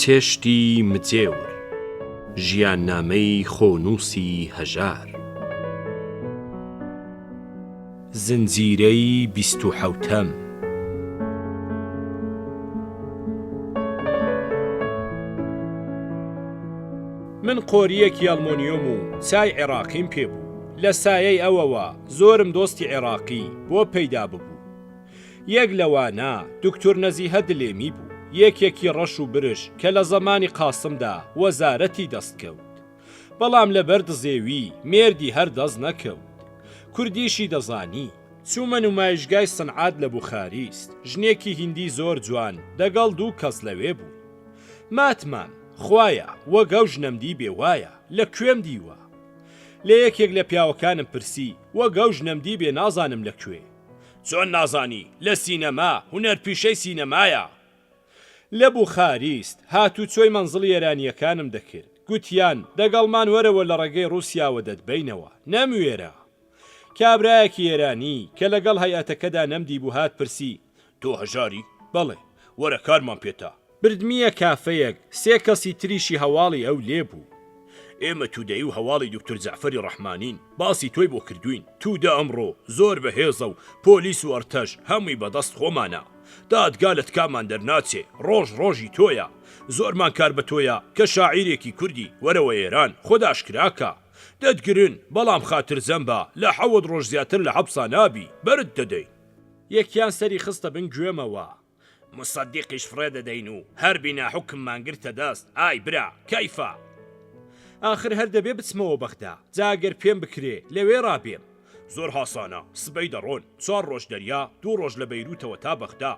چێشتی مجێور، ژیاننامەی خۆنووسی هەژار. زنجیرەی بیست و حەوتەم. من قۆرییەکی ئەڵمۆنیۆم و چای عێڕاقیم پێ بوو، لە سایەی ئەوەوە زۆرم دۆستی عێڕاقی بۆ پەیدا ببوو. یەک لەوانە دوکتور نەزیهە دلێمی بوو، یەکێکی ڕەش و برش کە لە زەمانی قاسمدا وەزارەتی دەست کەوت. بەڵام لەبەر دزێوی مێردی هەر دەست نەکەوت. کوردیشی دەزانی. چوومە نومایشگای سنعات لە بوخاریست، ژنێکی هیندی زۆر جوان دەگەڵ دوو کەس لەوێ بوون. ماتمام، خوایە وەک ئەو ژنەم دیبێ وایە، لە کوێم دیوە؟ لە یەکێک لە پیاوەکانم پرسی، وەک ئەو ژنەم دیبێ نازانم لە کوێ؟ چۆن نازانی؟ لە سینەما، هونەرپیشەی سینەمایە. لە بوخاریست، هاتوچۆی مەنزڵی ئێرانییەکانم دەکرد. گوتیان، دەگەڵمان وەرەوە لە ڕێگەی ڕووسیاوە دەتبەینەوە. نەموێرا. کابرایەکی ئێرانی، کە لەگەڵ هەیئەتەکەدا نەمدیبوو هات پرسی، تۆ هەژاری؟ بەڵێ. وەرە کارمان پێتە. بردمییە کافەیەک، سێ کەسی تریشی هەواڵی ئەو لێ بوو. ئێمە تودەیی و هەواڵی دوکتور جەعفەری ڕەحمانین، باسی تۆی بۆ کردووین. تودە ئەمڕۆ زۆر بەهێزە و پۆلیس و ئەرتەش هەمووی بە دەست خۆمانە. دادگا لە تکامان دەرناچێ، ڕۆژ ڕۆژی تۆیە. زۆرمان کار بە تۆیە کە شاعیرێکی کوردی، وەرەوە ئێران، خۆت ئاشکرا کە. دەتگرن، بەڵام خاترجەم بە، لە حەوت ڕۆژ زیاتر لە حەپسا نابی، بەرت دەدەین. یەکیان سەری خستە بن گوێمەوە. موسەدیقیش فڕێ دەدەین و هەر بینا حوکممان گرتە دەست، ئای برا، کەیفە؟ ئاخر هەر دەبێ بچمەوە بەغدا، جا گەر پێم بکرێ لەوێ ڕا بێم. زۆر هاسانە، سبەی دەڕۆن، چوار ڕۆژ دەریا، دوو ڕۆژ لە بەیروتەوە تا بەغدا.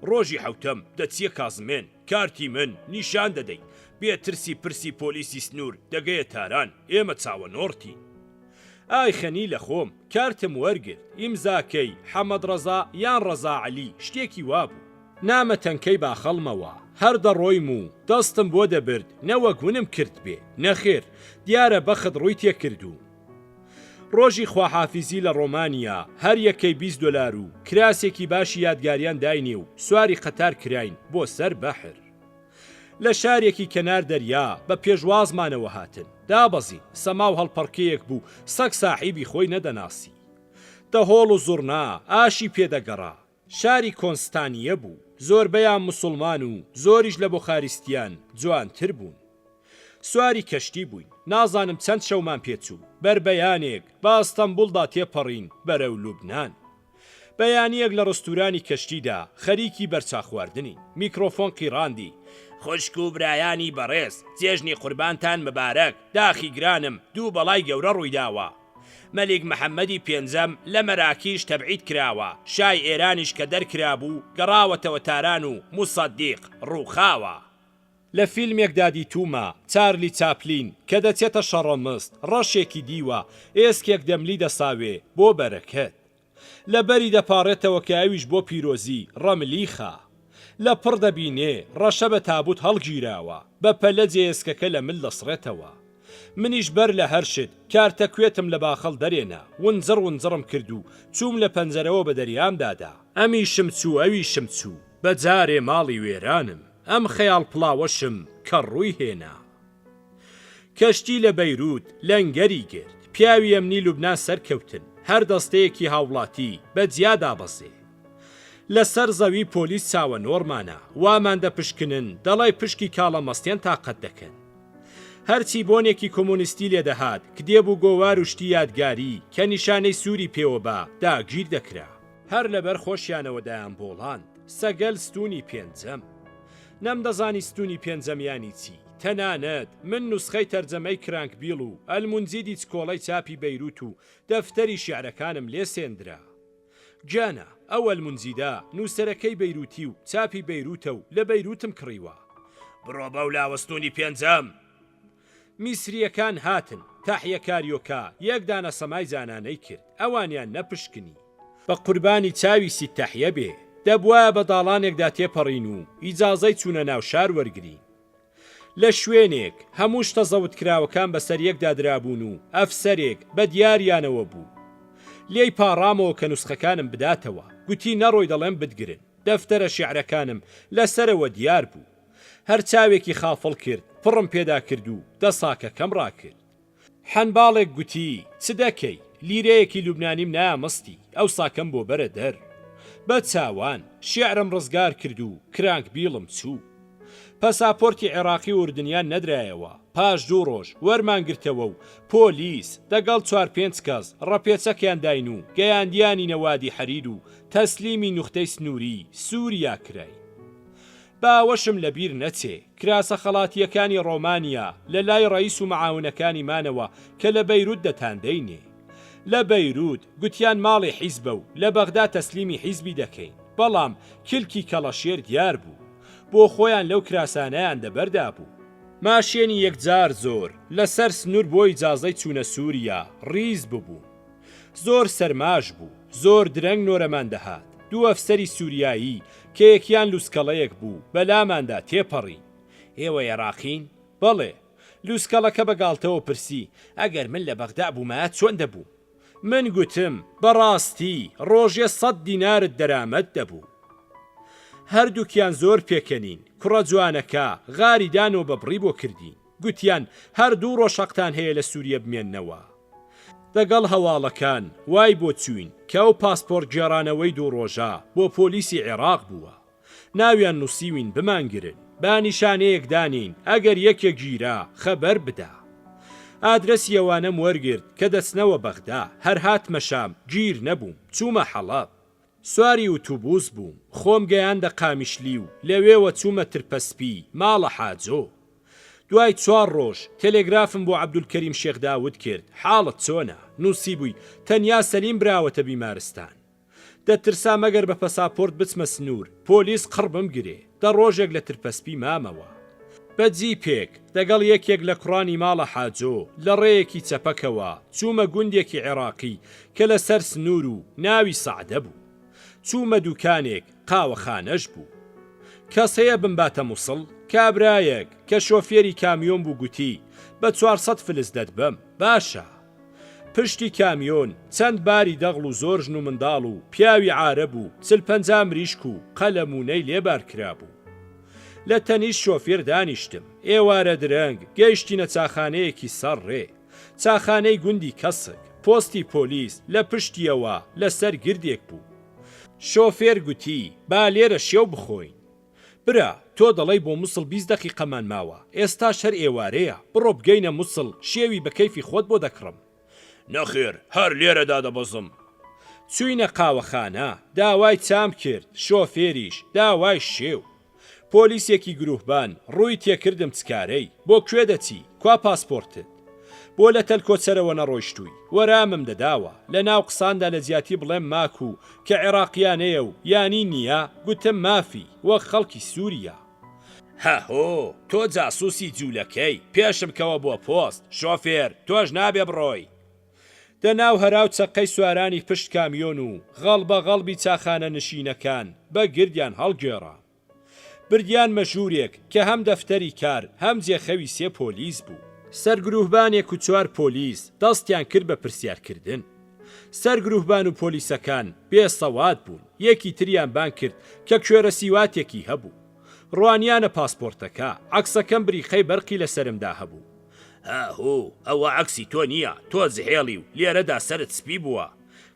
ڕۆژی حەوتەم دەچیە کازمێن، کارتی من نیشان دەدەی، بێ ترسی پرسی پۆلیسی سنوور دەگەیە تاران، ئێمە چاوەنۆڕتین. ئای خەنی لە خۆم، کارتم وەرگرت، ئیمزاکەی، حەمەد ڕەزا یان ڕەزا عەلی، شتێکی وا بوو. نامە تەنکەی باخەڵمەوە، هەر دەڕۆیم و دەستم بۆ دەبرد نەوەک ونم کردبێ، نەخێر، دیارە بەخت ڕووی تێ کردووم. ڕۆژی خواحافیزی لە ڕۆمانیا، هەر یەکەی 20 دۆلار و کراسێکی باشی یادگاریان داینێ و سواری قەتار کراین بۆ سەر بەحر. لە شارێکی کەنار دەریا بە پێشوازمانەوە هاتن. دابەزین، سەما و هەڵپەڕکێیەک بوو، سەگ ساحیبی خۆی نەدەناسی. دەهۆڵ و زوڕنا، ئاشی پێ دەگەڕا. شاری کۆنستانییە بوو، زۆربەیان موسوڵمان و زۆریش لە بۆخاریستیان جوانتر بوون. سواری کەشتی بووین، نازانم چەند شەومان پێ چوو، بەربەیانێک بە ئەستەنبوڵدا تێپەڕین بەرەو لوبنان. بەیانییەک لە ڕستورانی کەشتیدا خەریکی بەرچا خواردنین، میکرۆفۆن قیڕاندی، خوشک و برایانی بەڕێز، جێژنی قوربانتان مبارەک، داخی گرانم، دوو بەڵای گەورە ڕوویداوە. مەلیک محەمەدی پێنجەم لە مەراکیش تەبعید کراوە، شای ئێرانیش کە دەرکرابوو، گەڕاوەتەوە تاران و موسەدیق ڕووخاوە. لە فیلمێکدا دیتوومە، چارلی چاپلین کە دەچێتە شەڕەمست، ڕەشێکی دیوە، ئێسکێک دەملی دەساوێ بۆ بەرەکەت. لە بەری دەپاڕێتەوە کە ئەویش بۆ پیرۆزی ڕەملیخە. لە پڕ دەبینێ ڕەشە بە تابووت هەڵگیراوە، بە پەلە جێ ئێسکەکە لە مل دەسڕێتەوە. منیش بەر لە هەر شت، کارتە کوێتم لە باخەڵ دەرێنا، ونجڕ ونجڕم کرد و چووم لە پەنجەرەوە بە دەریامدا دا. ئەمیشم چوو ئەویشم چوو، بە جارێ ماڵی وێرانم، ئەم خەیاڵ پڵاوەشم کە ڕووی هێنا. کەشتی لە بەیروت لەنگەری گرت، پیاوی ئەمنی لوبنان سەرکەوتن، هەر دەستەیەکی هاوڵاتی بە جیا دابەزێ. لە سەر زەوی پۆلیس چاوەنۆڕمانە، وامان دەپشکنن دەڵێی پشکی کاڵە مەستێن تاقەت دەکەن. هەرچی بۆنێکی کۆمۆنیستی لێ دەهات، کتێب و گۆوار و شتی یادگاری کە نیشانەی سووری پێوە با، داگیر دەکرا. هەر لەبەر خۆشیانەوە دەیانبۆڵاند، سەگەل ستوونی پێنجەم. نەمدەزانی ستوونی پێنجەم یانی چی. تەنانەت من نوسخەی تەرجەمەی کرانک بیڵ و ئەلمونجیدی چکۆڵەی چاپی بەیروت و دەفتەری شیعرەکانم لێ سێندرا. گیانە، ئەو ئەلمونجیدە نووسەرەکەی بەیروتی و چاپی بەیروتە و لە بەیروتم کڕیوە. بڕۆ بەولاوە ستوونی پێنجەم! میسرییەکان هاتن، تەحیە کاریۆکا یەک دانە سەمای جانانەی کرد، ئەوانیان نەپشکنی. بە قوربانی چاوی سیت تەحیە بێ، دەبوایە بە داڵانێکدا تێپەڕین و ئیجازەی چوونە ناو شار وەرگرین. لە شوێنێک، هەموو شتە زەوتکراوەکان بەسەر یەکدا درابوون و ئەفسەرێک، بە دیاریانەوە بوو. لێی پاڕامەوە کە نوسخەکانم بداتەوە، گوتی نەڕۆی دەڵێم بتگرن. دەفتەرە شیعرەکانم لە سەرەوە دیار بوو. هەر چاوێکی خافڵ کرد، پڕم پێدا کرد و دەساکەکەم ڕاکرد. حەنباڵێک گوتی، چ دەکەی؟ لیرەیەکی لوبنانیم نایە مستی، ئەو ساکەم بۆ بەرە دەر. بە چاوان، شیعرم ڕزگار کرد و کرانک بیڵم چوو. پەساپۆرتی عێڕاقی و ئوردنیان نەدرایەوە. پاش دوو ڕۆژ، وەرمان گرتەوە و پۆلیس، دەگەڵ چوار پێنج کەس، ڕەپێچەکیان داین و گەیاندیانینە وادی حەریر و تەسلیمی نوختەی سنووری سووریا کراین. با ئەوەشم لە بیر نەچێ، کراسە خەڵاتییەکانی ڕۆمانیا لە لای ڕەئیس و مەعاونەکانی مانەوە کە لە بەیروت دەتاندەینێ. لە بەیروت گوتیان ماڵی حیزبە و لە بەغدا تەسلیمی حیزبی دەکەین. بەڵام کلکی کەڵەشێر دیار بوو. بۆ خۆیان لەو کراسانەیان دەبەر دابوو. ماشێنی یەکجار زۆر لە سەر سنوور بۆ ئیجازەی چوونە سووریا ڕیز ببوون. زۆر سەرماش بوو. زۆر درەنگ نۆرەمان دەهات. دوو ئەفسەری سووریایی کە یەکیان لووسکەڵەیەک بوو بە لاماندا تێپەڕین. ئێوە ئێراقین؟ بەڵێ. لووسکەڵەکە بە گاڵتەوە پرسی، ئەگەر من لە بەغدا بوومایە چۆن دەبووم؟ من گوتم، بە ڕاستی ڕۆژێ سەت دینارت دەرامەت دەبوو. هەردووکیان زۆر پێکەنین. کوڕە جوانەکە غاری دانەوە بە بڕی بۆ کردین. گوتیان، هەر دوو ڕۆژ حەقتان هەیە لە سووریە بمێننەوە. دەگەڵ هەواڵەکان وای بۆ چووین کە ئەو پاسپۆرت گێڕانەوەی دوو ڕۆژە بۆ پۆلیسی عێڕاق بووە. ناویان نووسیوین بمانگرن. با نیشانەیەک دانێین ئەگەر یەکێک گیرا خەبەر بدا. ئادرەسی ئەوانەم وەرگرت کە دەچنەوە بەغدا. هەر هاتمە شام گیر نەبووم. چوومە حەڵەب. سواری ئوتوبوس بووم، خۆم گەیاندە قامیشلی و لەوێوە چوومە ترپەسپی، ماڵە حاجۆ. دوای چوار ڕۆژ، تەلێگرافم بۆ عەبدولکەریم شێخ داود کرد، حاڵت چۆنە؟ نووسیبووی، تەنیا سەلیم براوەتە بیمارستان. دەترسام ئەگەر بە پەساپۆرت بچمە سنوور، پۆلیس قڕ بمگرێ. دە ڕۆژێک لە ترپەسپی مامەوە. بە جیپێک، دەگەڵ یەکێک لە کوڕانی ماڵە حاجۆ، لە ڕێیەکی چەپەکەوە، چوومە گوندێکی عێڕاقی کە لە سەر سنوور و ناوی سەعدە بوو. چوومە دووکانێک، قاوەخانەش بوو. کەس هەیە بمباتە موسڵ؟ کابرایەک، کە شۆفێری کامیۆن بوو گوتی، بە 400 فلس دەتبەم. باشە. پشتی کامیۆن چەند باری دەغڵ و زۆر ژن و منداڵ و پیاوی عارەب و چل پەنجا مریشک و قەلەموونەی لێ بار کرابوو. لە تەنیشت شۆفێر دانیشتم. ئێوارە درەنگ گەیشتینە چاخانەیەکی سەر ڕێ. چاخانەی گوندی کەسک. پۆستی پۆلیس لە پشتیەوە لە سەر گردێک بوو. شۆفێر گوتی با لێرە شێو بخۆین. برا تۆ دەڵێی بۆ موسڵ 20 دەقیقەمان ماوە، ئێستاش هەر ئێوارەیە، بڕۆ بگەینە موسڵ شێوی بە کەیفی خۆت بۆ دەکڕم. نەخێر هەر لێرە دادەبەزم. چووینە قاوەخانە، داوای چام کرد، شۆفێریش داوای شێو. پۆلیسێکی گروهبان ڕووی تێکردم چکارەی، بۆ کوێ دەچی، کوا پاسپۆرتت؟ بۆ لە تەل کۆچەرەوە نەڕۆیشتووی؟ وەرامم دەداوە. لە ناو قساندا لە جیاتی بڵێم ماکو کە عێڕاقیانەیە و یانی نییە، گوتم مافی، وەک خەڵکی سووریا. هەهۆ، تۆ جاسووسی جوولەکەی، پێشم کەوە بۆ پۆست، شۆفێر، تۆش نابێ بڕۆی. دە ناو هەرا و چەققەی سوارانی پشت کامیۆن و غەڵبە غەڵبی چاخانەنشینەکان بە گردیان هەڵگێڕام. بردیانمە ژوورێک کە هەم دەفتەری کار هەم جێخەوی سێ پۆلیس بوو. سەرگروهبانێک و چوار پۆلیس دەستیان کرد بە پرسیارکردن. سەرگروهبان و پۆلیسەکان بێ سەواد بوون، یەکی تریان بانگ کرد کە کوێرەسیواتێکی هەبوو. ڕوانیانە پاسپۆرتەکە، عەکسەکەم بریقەی بەرقی لە سەرمدا هەبوو. هاهوو، ئەوە عەکسی تۆ نییە، تۆ زحێڵی و لێرەدا سەرت سپی بووە.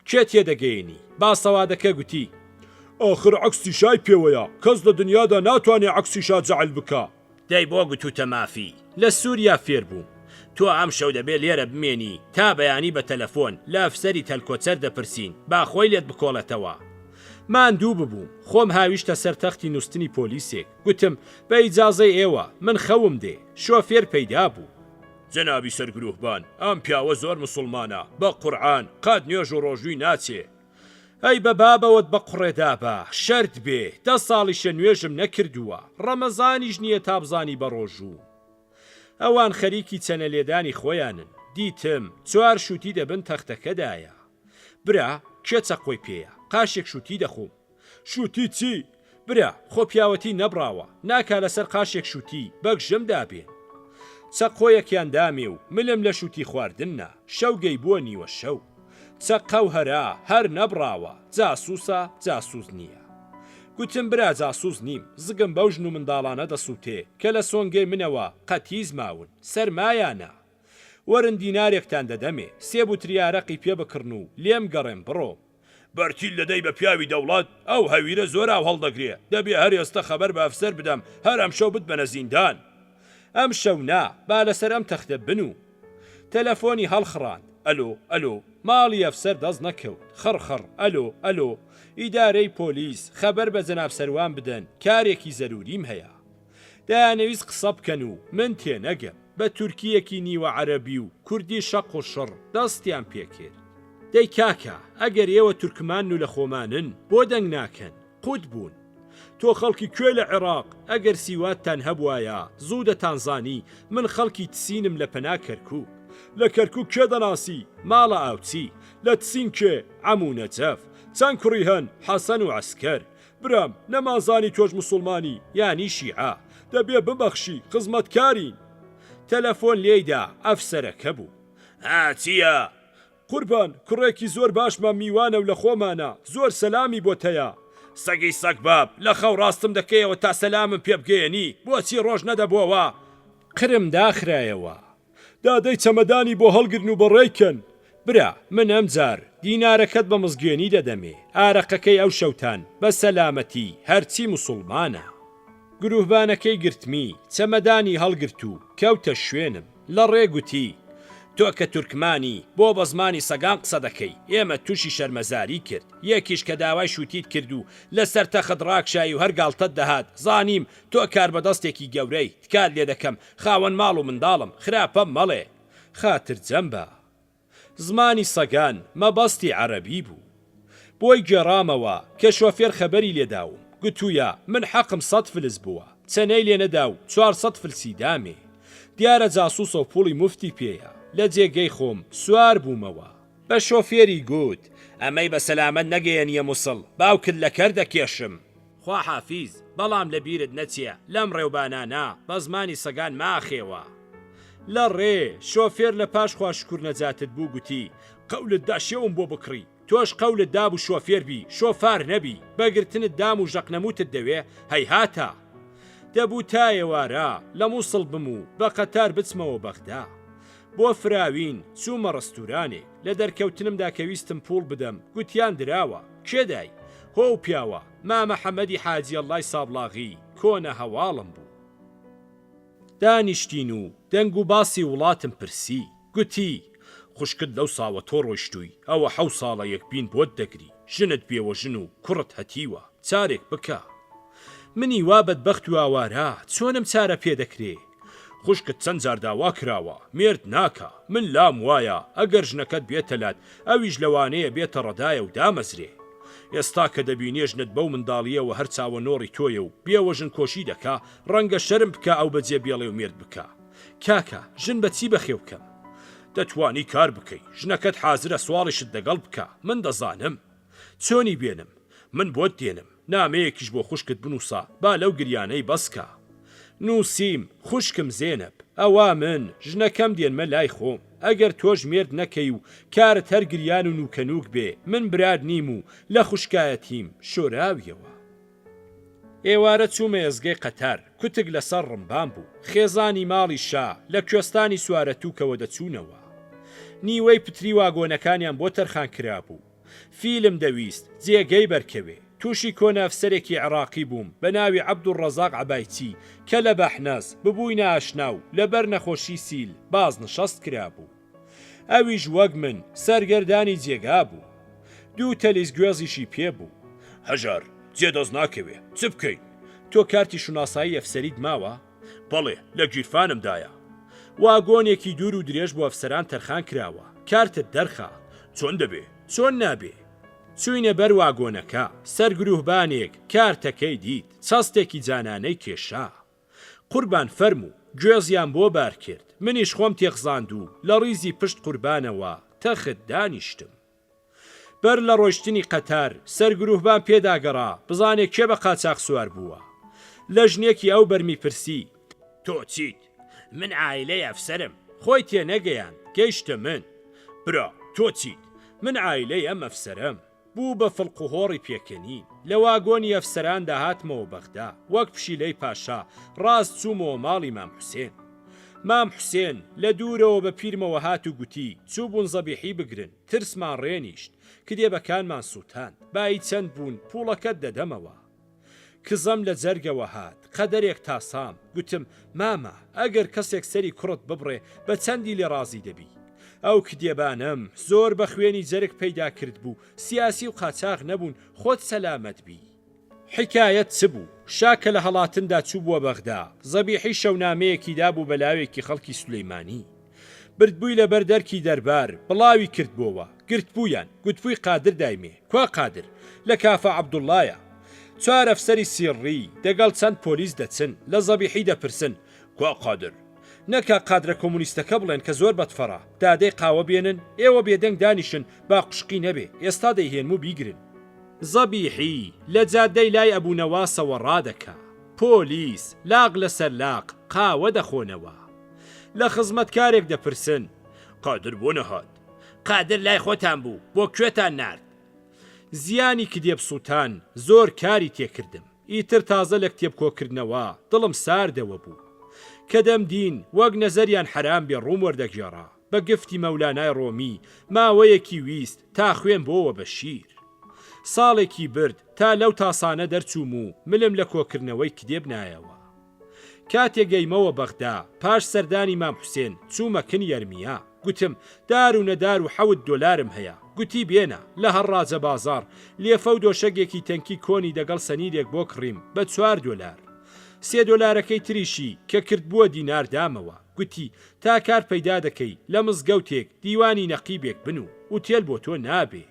کێ تێدەگەیەنی؟ باسەوادەکە گوتی. ئاخر عەکسی شای پێوەیە، کەس لە دنیادا ناتوانێ عەکسی شا جەعل بکا. دەی بۆ گوتووتە مافی؟ لە سووریا فێر بووم. تۆ ئەمشەو دەبێ لێرە بمێنی تا بەیانی بە تەلەفۆن لە ئەفسەری تەلکۆچەر دەپرسین با خۆی لێت بکۆڵێتەوە. ماندوو ببووم، خۆم هاویشتە سەر تەختی نووستنی پۆلیسێک. گوتم، بە ئیجازەی ئێوە، من خەوم دێ. شۆفێر پەیدا بوو. جەنابی سەرگروهبان، ئەم پیاوە زۆر مسوڵمانە، بە قورعان، قەت نوێژ و ڕۆژووی ناچێ. ئەی بە بابەوەت بە قوڕێ دابە، شەرت بێ، دە ساڵیشە نوێژم نەکردووە، ڕەمەزانیش نییە تا بزانی بە ڕۆژووم. ئەوان خەریکی چەنە لێدانی خۆیانن. دیتم، چوار شووتی دە بن تەختەکەدایە. برا، کێ چەقۆی پێیە، قاشێک شووتی دەخۆم. شووتی چی؟ برا، خۆ پیاوەتی نەبڕاوە، ناکا لەسەر قاشێک شووتی، بە گژم دابێن. چەقۆیەکیان دامێ و ملم لە شووتی خواردن نا، شەو گەیبووە نیوە شەو. چەقە و هەرا هەر نەبڕاوە، جاسووسە، جاسووس نییە. گوتم برا جاسووس نیم، زگم بەو ژن و منداڵانە دەسووتێ کە لە سۆنگەی منەوە قەتیس ماون، سەرمایانە. وەرن دینارێکتان دەدەمێ، سێ بوتری ئارەقی پێ بکڕن و لێم گەڕێن بڕۆم. بەرتیل دەدەی بە پیاوی دەوڵەت، ئەو هەویرە زۆر ئاو هەڵدەگرێ، دەبێ هەر ئێستە خەبەر بە ئەفسەر بدەم، هەر ئەمشەو بتبەنە زیندان. ئەمشەو نا، با لەسەر ئەم تەختە بنوو. تەلەفۆنی هەڵخڕاند، ئەلۆ، ئەلۆ، ماڵی ئەفسەر دەست نەکەوت، خڕ خڕ، ئەلۆ، ئەلۆ، ئیدارەی پۆلیس، خەبەر بە جەناب سەروان بدەن، کارێکی زەرووریم هەیە. دەیانەویست قسە بکەن و من تێنەگەم، بە تورکییەکی نیوە عەرەبی و کوردی شەق و شڕ دەستیان پێکرد. دەی کاکە ئەگەر ئێوە تورکمانن و لە خۆمانن بۆ دەنگ ناکەن؟ قوت بوون. تۆ خەڵکی کوێ لە عێڕاق؟ ئەگەر سیوادتان هەبوایە زوو دەتانزانی من خەڵکی تسینم لە پەنا کەرکوک. لە کەرکوک کێ دەناسی؟ ماڵە ئاوچی. لە تسین کێ؟ عەموو نەجەف. چەند کوڕی هەن؟ حەسەن و عەسکەر. برام نەمانزانی تۆش موسوڵمانی یانی شیعە دەبێ ببەخشی خزمەتکارین. تەلەفۆن لێیدا ئەفسەرەکە بوو. ها چیە؟ قوربان کوڕێکی زۆر باشمان میوانە و لە خۆمانە زۆر سەلامی بۆت هەیە. سەگی سەگباب لە خەو ڕاستم دەکەیەوە تا سەلامم پێ بگەیەنی بۆچی ڕۆژ نەدەبۆوە؟ قرم داخرایەوە. دادەی چەمەدانی بۆ هەڵگرن و بەڕێی کەن. برا من ئەمجار دینارەکەت بە مزگێنی دەدەمێ، ئارەقەکەی ئەو شەوتان بە سەلامەتی هەرچی موسوڵمانە. گروهبانەکەی گرتمی، چەمەدانی هەڵگرت و کەوتە شوێنم. لە ڕێ گوتی، تۆ کە تورکمانی، بۆ بە زمانی سەگان قسە دەکەی، ئێمەت تووشی شەرمەزاری کرد. یەکیش کە داوای شووتیت کرد و لە سەر تەخت ڕاکشای و هەر گاڵتەت دەهات، زانیم تۆ کاربەدەستێکی گەورەی، تکات لێ دەکەم خاوەن ماڵ و منداڵم، خراپەم مەڵێ. خاترجەم بە. زمانی سەگان مەبەستی عەرەبی بوو. بۆی گێڕامەوە کە شۆفێر خەبەری لێ داوم، گوتوویە من حەقم سەت فلس بووە، چەنەی لێ نەدا و 400 فلسی دامێ. دیارە جاسووسە و پووڵی موفتی پێیە. لە جێگەی خۆم سوار بوومەوە. بە شۆفێری گوت، ئەمەی بە سەلامەت نەگەیەنییە موسڵ، باوکت لە کەر دەکێشم. خواحافیز، بەڵام لە بیرت نەچێ لەم ڕێوبانانە بە زمانی سەگان ماخێوە. لە ڕێ، شۆفێر لە پاش خوا شوکور نەجاتت بوو گوتی، قەولت دا شێوم بۆ بکڕی، تۆش قەولت دابوو شۆفێر بی، شۆفار نەبی، بە گرتنت دام و ژەقنەمووتت دەوێ، هەیهاتە! دەبوو تا ئێوارە لە موسڵ بم و بە قەتار بچمەوە بەغدا. بۆ فراوین چوومە ڕستورانێک، لە دەرکەوتنمدا کە ویستم پووڵ بدەم، گوتیان دراوە. کێ دای؟ هۆ و پیاوە، مامە حەمەدی حاجیەڵڵای سابڵاغی، کۆنە هەواڵم بوو. دانیشتین و دەنگ و باسی وڵاتم پرسی. گوتی، خوشکت لەو ساوە تۆ ڕۆیشتووی، ئەوە حەو ساڵە یەکبین بۆت دەگری، ژنت بێوەژن و کوڕت هەتیوە، چارێک بکە. منی وا بەدبەخت و ئاوارە چۆنم چارە پێ دەکرێ؟ خوشکت چەند جار داوا کراوە، مێرد ناکا. من لام وایە ئەگەر ژنەکەت بێتە لات، ئەویش لەوانەیە بێتە ڕەدایە و دامەزرێ. ئێستا کە دەبینێ ژنت بەو منداڵییەوە هەر چاوەنۆڕی تۆیە و بێوەژن کۆشی دەکا، ڕەنگە شەرم بکا ئەو بەجێ بێڵێ و مێرد بکا. کاکە، ژن بە چی بەخێو بکەم؟ دەتوانی کار بکەی، ژنەکەت حازرە سواڵیشت لەگەڵ بکا، من دەزانم. چۆنی بێنم؟ من بۆت دێنم. نامەیەکیش بۆ خوشکت بنووسە با لەو گریانەی بەس کا. نووسیم، خوشکم زێنەب، ئەوا من ژنەکەم دێنمە لای خۆم، ئەگەر تۆش مێرد نەکەی و کارت هەر گریان و نووکەنووک بێ، من برات نیم و لە خوشکایەتیم شۆراویەوە. ئێوارە چوومە ئێزگەی قەتار، کوتک لەسەر ڕمبان بوو. خێزانی ماڵی شا لە کوێستانی سوارەتووکەوە دەچوونەوە. نیوەی پتری واگۆنەکانیان بۆ تەرخان کرابوو. فیلم دەویست جێگەی بەرکەوێ. تووشی کۆنە ئەفسەرێکی عێڕاقی بووم بە ناوی عەبدولڕەزاق عەبایچی کە لە بەحنەس ببووینە ئاشنا و لە بەر نەخۆشی سیل بازنشەست کرابوو. ئەویش وەک من سەرگەردانی جێگا بوو. دوو تەلیس گوێزیشی پێ بوو. هەژار، جێ دەست ناکەوێ، چ بکەین؟ تۆ کارتی شوناسایی ئەفسەریت ماوە؟ بەڵێ، لە گیرفانمدایە. واگۆنێکی دوور و درێژ بۆ ئەفسەران تەرخان کراوە، کارتت دەرخە. چۆن دەبێ؟ چۆن نابێ؟ چووینە بەر واگۆنەکە، سەرگروهبانێک کارتەکەی دیت، چەستێکی جانانەی کێشا. قوربان فەرموو، گوێزیان بۆ بار کرد، منیش خۆم تێخزاند و لە ڕیزی پشت قوربانەوە تەخت دانیشتم. بەر لە ڕۆیشتنی قەتار، سەرگروهبان پێداگەڕا بزانێ کێ بە قاچاخ سوار بووە. لە ژنێکی ئەو بەرمی پرسی. تۆ چیت؟ من عایلەی ئەفسەرم. خۆی تێنەگەیاند، گەیشتە من. برا، تۆ چیت؟ من عایلەی ئەم ئەفسەرەم. بوو بە فڵقوهۆڕی پێکەنین. لە واگۆنی ئەفسەراندا هاتمەوە بەغدا، وەک پشیلەی پاشا، ڕاست چوومەوە ماڵی مام حوسێن. مام حوسێن، لە دوورەوە بە پیرمەوە هات و گوتی، چووبوون زەبیحی بگرن، ترسمان ڕێنیشت، کتێبەکانمان سووتاند، بایی چەند بوون، پووڵەکەت دەدەمەوە. کزەم لە جەرگەوە هات، قەدەرێک تاسام، گوتم، مامە، ئەگەر کەسێک سەری کوڕت ببڕێ، بە چەندی لێ ڕازی دەبی؟ ئەو کتێبانەم زۆر بە خوێنی جەرگ پەیدا کردبوو، سیاسی و قاچاغ نەبوون، خۆت سەلامەت بی. حیکایەت چ بوو؟ شا کە لە هەڵاتندا چووبووە بەغدا، زەبیحی شەونامەیەکی دابوو بە لاوێکی خەڵکی سولەیمانی. بردبووی لە بەر دەرکی دەربار، بڵاوی کردبۆوە. گرتبوویان، گوتبووی قادر دایمێ. کوا قادر؟ لە کافە عەبدوڵڵایە. چوار ئەفسەری سیڕڕی، دەگەڵ چەند پۆلیس دەچن، لە زەبیحی دەپرسن، کوا قادر؟ نەکا قادرە کۆمونیستەکە بڵێن کە زۆر بەدفەڕە، دادەی قاوە بێنن، ئێوە بێدەنگ دانیشن با قوشقی نەبێ، ئێستا دەیهێنم و بیگرن. زەبیحی لە جادەی لای ئەبونەواسەوە ڕادەکا. پۆلیس، لاق لەسەر لاق، قاوە دەخۆنەوە. لە خزمەتکارێک دەپرسن، قادر بۆ نەهات؟ قادر لای خۆتان بوو، بۆ کوێتان نارد؟ زیانی کتێب سووتان زۆر کاری تێکردم. ئیتر تازە لە کتێب کۆکردنەوە دڵم ساردەوە بوو. کە دەمدین وەک نەزەریان حەرام بێ ڕووم وەردەگێڕا. بە گفتی مەولانای ڕۆمی ماوەیەکی ویست تا خوێن بۆوە بە شیر. ساڵێکی برد تا لەو تاسانە دەرچووم و ملم لە کۆکردنەوەی کتێب نایەوە. کاتێ گەیمەوە بەغدا، پاش سەردانی مام حوسێن، چوومە کن یەرمیا. گوتم، دار و نەدار و حەوت دۆلارم هەیە. گوتی بێنە، لە هەڕاجە بازاڕ، لێفە و دۆشەگێکی تەنکی کۆنی دەگەڵ سەنیرێک بۆ کڕیم بە چوار دۆلار. سێ دۆلارەکەی تریشی، کە کردبووە دینار دامەوە. گوتی، تا کار پەیدا دەکەی، لە مزگەوتێک، دیوانی نەقیبێک بنوو. ئوتێل بۆ تۆ نابێ.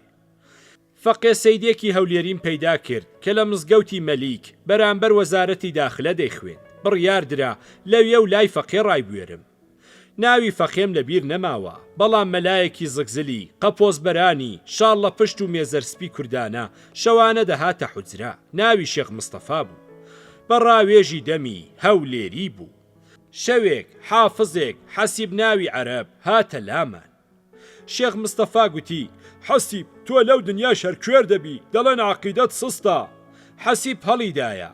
فەقێ سەیدێکی هەولێریم پەیدا کرد کە لە مزگەوتی مەلیک بەرامبەر وەزارەتی داخلە دەیخوێند، بڕیار درا لەوێ و لای فەقێ ڕایبوێرم. ناوی فەقێم لە بیر نەماوە، بەڵام مەلایەکی زگزلی، قەپۆزبەرانی، شاڵ لە پشت و مێزەرسپی کوردانە، شەوانە دەهاتە حوجرە، ناوی شێخ مستەفا بوو. بە ڕاوێژی دەمی، هەولێری بوو. شەوێک، حافزێک، حەسیب ناوی عەرەب، هاتە لامان. شێخ مستەفا گوتی، حەسیب، تۆ لەو دنیاش هەر کوێر دەبی، دەڵێن عەقیدەت سستە. حەسیب هەڵیدایە.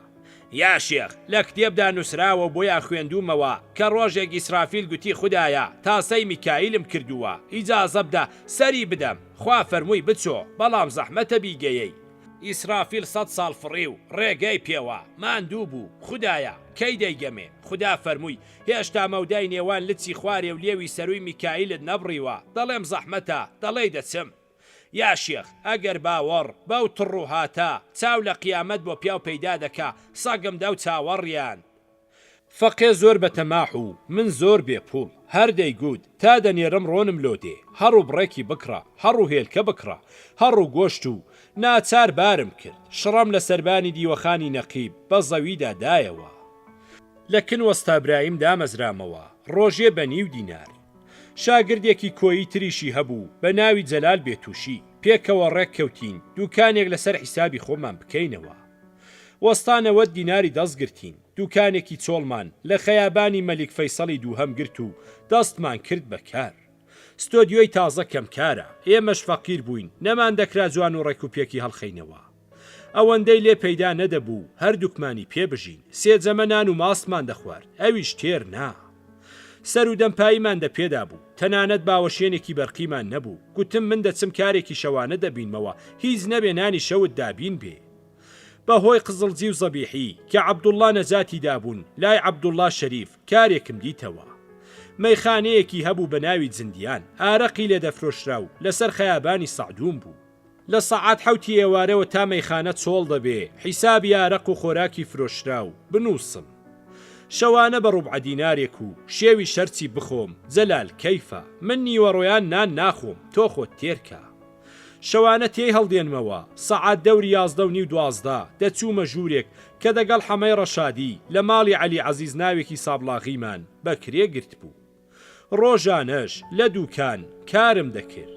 یا شێخ، لە کتێبدا نووسراوە و بۆیان خوێندوومەوە کە ڕۆژێک ئیسرافیل گوتی خودایە تاسەی میکایلم کردووە، ئیجازە بدە سەری بدەم، خوا فەرمووی بچۆ، بەڵام زەحمەتە بیگەیەی. ئیسرافیل سەد ساڵ فڕی و ڕێگەی پێوا، ماندوو بوو، خودایە، کەی دەیگەمێ؟ خودا فەرمووی، هێشتا مەودای نێوان لچی خوارێ و لێوی سەرووی میکایلت نەبڕیوە، دەڵێم زەحمەتە، دەڵێی دەچم. یا شێخ، ئەگەر باوەڕ، بەو تڕوهاتە، چاو لە قیامەت بۆ پیاو پەیدا دەکا، سەگم دەو چاوەڕیاند. فەقێ زۆر بە تەماح و من زۆر بێ پووڵ، هەر دەیگوت، تا دەنێرم ڕۆنم لۆ دێ، هەڕ و بڕێکی بکڕە، هەڕ و هێلکە بکڕە، هەڕ و گۆشت و، ناچار بارم کرد، شڕەم لە سەربانی دیوەخانی نەقیب بە زەویدا دایەوە. لە کن وەستا برایم دامەزرامەوە، ڕۆژێ بە نیو دینار. شاگردێکی کۆیی تریشی هەبوو بە ناوی جەلال بێتووشی، پێکەوە ڕێک کەوتین دووکانێک لە سەر حیسابی خۆمان بکەینەوە. وەستا 90 دیناری دەست گرتین، دووکانێکی چۆڵمان لە خەیابانی مەلیک فەیسەڵی دووهەم گرت و دەستمان کرد بە کار. ستۆدیۆی تازە کەمکارە، ئێمەش فەقیر بووین، نەماندەکرا جوان و ڕێکوپێکی هەڵخەینەوە. ئەوەندەی لێ پەیدا نەدەبوو هەردووکمانی پێ بژین، سێ جەمە نان و ماستمان دەخوارد، ئەویش تێر نا. سەر و دەمپاییمان دە پێدا بوو، تەنانەت باوەشێنێکی بەرقیمان نەبوو، گوتم من دەچم کارێکی شەوانە دەبینمەوە، هیچ نەبێ نانی شەوت دابین بێ. بە هۆی قزڵجی و زەبیحی، کە عەبدوڵڵا نەجاتی دابوون، لای عەبدوڵڵا شەریف، کارێکم دیتەوە. مەیخانەیەکی هەبوو بە ناوی جندیان، ئارەقی لێ دەفرۆشرا و لەسەر خەیابانی سەعدوون بوو. لە سەعات حەوتی ئێوارەوە تا مەیخانە چۆڵ دەبێ، حیسابی ئارەق و خۆراکی فرۆشراو، بنووسم. شەوانە بە ڕوبعە دینارێک و شێوی شەرچی بخۆم، جەلال کەیفە، من نیوەڕۆیان نان ناخۆم، تۆ خۆت تێر کە. شەوانە تێی هەڵدێنمەوە، سەعات دەوری یازدە و نیو دوازدە، دەچوومە ژوورێک، کە دەگەڵ حەمەی ڕەشادی، لە ماڵی عەلی عەزیز ناوێکی سابڵاغیمان، بە کرێ گرتبوو. ڕۆژانەش، لە دووکان، کارم دەکرد.